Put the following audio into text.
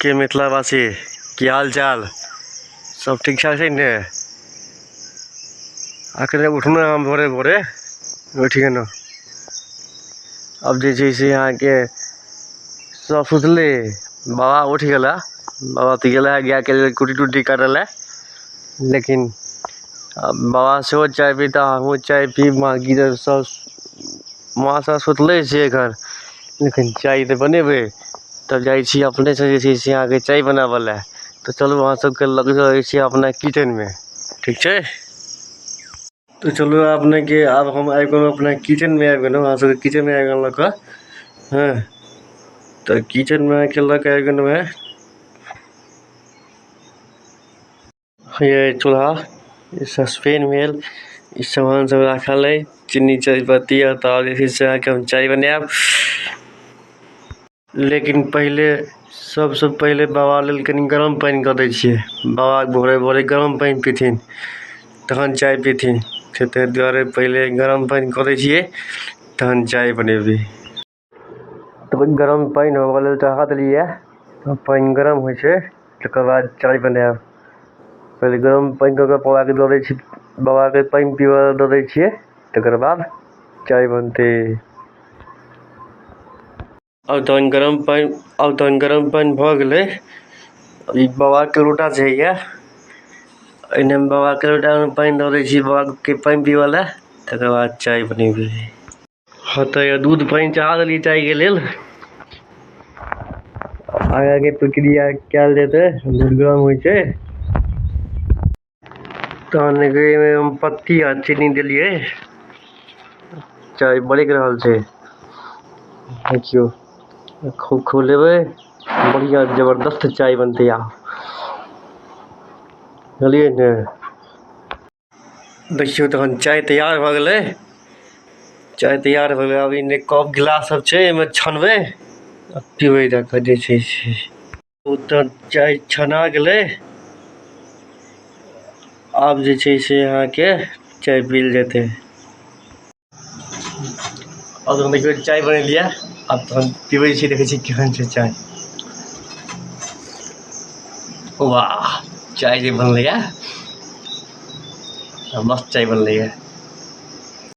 के मिथिलावासी, की हाल चाल? सब ठीक ठाक छै ने? अखने उठलहुँ हम भोरे भोरे उठि गेलहुँ। आब जे छै से अहाँके सब सुतले, बाबा उठि गेला। बाबा तऽ गेला गायके लेल कुट्टी टुट्टी काटऽ लए, लेकिन बाबा सेहो चाय पीता, हमहूँ चाय पीब। बाँकी तऽ सब माँ सब सुतले छै एखन, लेकिन चाय तऽ बनेबै। तब जाइ छी अपनेसँ जे छै से अहाँके चाय बनाबऽ लए। तऽ चलू अहाँ सबके लग जाइ छी अपना किचनमे, ठीक छै? तऽ चलू अपनेके आब हम आबि गेलहुँ अपना किचनमे, आबि गेलहुँ अहाँ सबके किचनमे आबि गेलहुँ लऽ कऽ। हँ, तऽ किचनमे अहाँके लऽ कऽ आबि गेलहुँ हेँ। ये चूल्हा, ई सस्पेन भेल, ई सामान सब राखल अइ, चीनी, चायपत्ती। आ तऽ जे छै से अहाँके हम चाय बनायब, लेकिन पहिले सबसँ पहिले बाबा लेल कनि गरम पानि कऽ दै छियै। बाबा भोरे भोरे गरम पानि पीथिन, तहन चाय पीथिन। ताहि दुआरे पहिले गरम पानि कऽ दै छियै, तहन चाय बनेबै। तऽ गरम पानि होबऽ लेल चढ़ा देलियै, पानि गरम होइ छै, तकर बाद चाय बनायब। पहिले गरम पानि कऽ कऽ बाबाके दऽ दै छी, बाबाके पानि पीबऽ लए दऽ दै छियै, तकर बाद चाय बनतै। आब तहन गरम पानि, आब तहन गरम पानि भऽ गेलै। ई बाबाके लोटा छै, एहिमे बाबाके लोटामे पानि दऽ दै छियै, बाबाके पानि पीबऽ लए, तकर बाद चाय बनेबै। हँ, तऽ दूध पानि चढ़ा देलियै चायके लेल। आगाँके प्रक्रिया कयल जेतै, दूध गरम होइ छै। तहन एहिमे हम पत्ती आ चीनी देलियै, चाय बरकि रहल छै। देखियौ, खूब खोलेबै, बढ़िआँ जबरदस्त चाय बनतै आब, बुझलियै ने? देखियौ, तहन चाय तैयार भऽ गेलै, चाय तैयार भऽ गेलै। आब ई कप गिलास सब छै, एहिमे छनबै आ पीबै दऽ कऽ जे छै से। ओ तऽ चाय छना गेलै, आब जे छै से अहाँके चाय पील जेतै। आब तहन देखियौ, चाय बनेलियै, आब तहन पीबै छी, देखै छी केहन छै चाय। वाह, चाय जे बनलैए, मस्त चाय बनलैए।